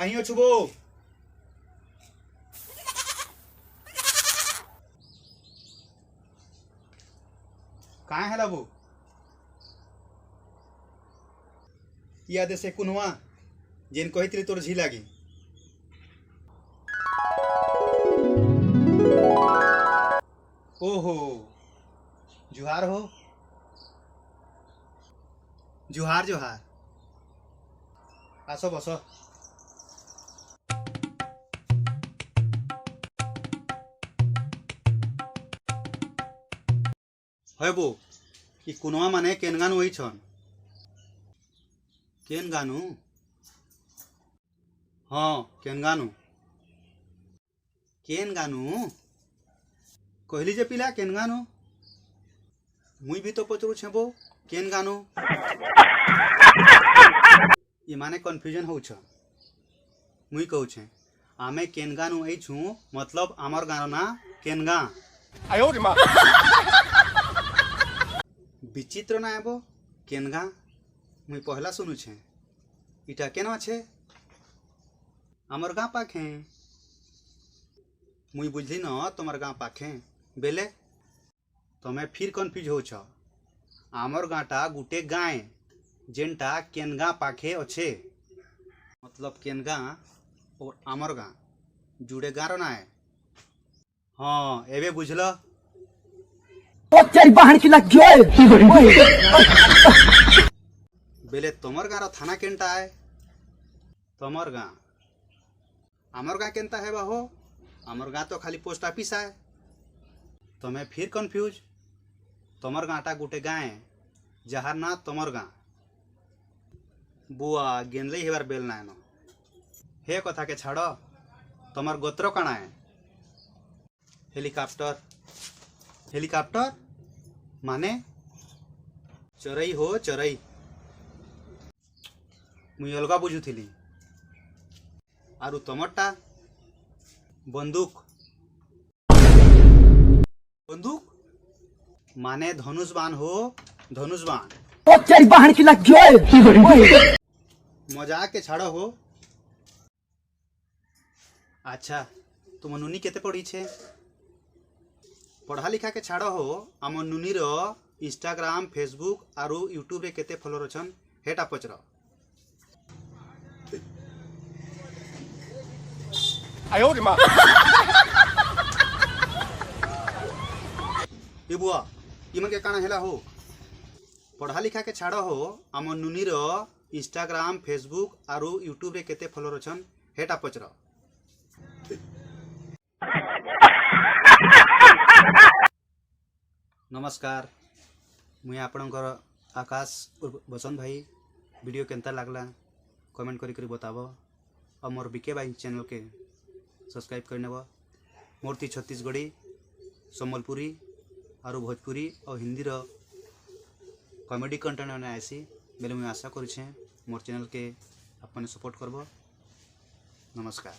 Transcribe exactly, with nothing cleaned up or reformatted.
कहीं छुबो। कहाँ है लाबू? या दे से कुनवा, जेन कहित रही तोर झी लागी। ओहो, जुहार हो। जुहार, जुहार। आसो, बसो। होय बो, ई कुनवा माने केन गानू अइछन? केन गानू? हाँ, केन गानू? केन गानू? कहली जे पिला केन गानू? मुई भी तो पचरू छे बो, केन गानू? ई माने confusion होउछ। मुई कहू छे, आमे केन गानू अइछू, मतलब आमर गाँव ना केन गाँ। आयो रे माँ। विचित्र ना एबो, केन गाँ? मुई पहला सुनू छे। इटा केन छे? आमर गाँ पाखे। मुई बुझली न तोमर गाँ पाखे। बेले? तमे फिर confuse होछ। आमर गाँटा गुटे गाँए, जेनटा केन गाँ पाखे अछे। मतलब केन गाँ और आमर गाँ जुड़े गाँरो नाए। हाँ, एबे बुझल। ओ तेरी बहन की लग गई। बेले तोमर गाँरो थाना केनटा आए? तोमर गाँ। आमर गाँ केनता है बाहो? आमर गाँ तो खाली post office आए। तमे फिर confuse। तोमर गाँटा गुटे गाँए, जहार ना तोमर गाँ। बुआ, गेंदले हेबार बेल नायनो। हे कथा के छाड़ो, तोमर गोत्र कणाए? Helicopter। Helicopter? माने? चरई हो, चरई। मुई अलगा बुझुथिली। आरु तमरटा? बंदूक। बंदूक? माने धनुष बाण हो, धनुष बाण। ओ तेरी बहन की लग गई। मजाक के छाड़ो हो। अच्छा, तुम नुनी केते पढ़ी छे? पढ़ा लिखा के छाड़ो हो, आम नुनी रो Instagram, Facebook आरु YouTube रे केते follower छन, हेटा पचरो। आयो रे माँ। ए बुआ, इमन के काना हेला हो? पढ़ा लिखा के छाड़ो हो, आम नुनी रो Instagram, Facebook आरु YouTube रे केते follower छन, हेटा पचरो। नमस्कार, मुई आपणकर आकाश उर्फ बसंत भाई। Video केनता लागला, comment करी करी बताबो। और मोर बीके बाई channel के subscribe कर नेबो। मोर ती छत्तीसगढ़ी, संबलपुरी आरु भोजपुरी और हिंदी रो comedy content आने आसी। बेले मुई आशा करू छे मोर channel के आपने support करबो। नमस्कार।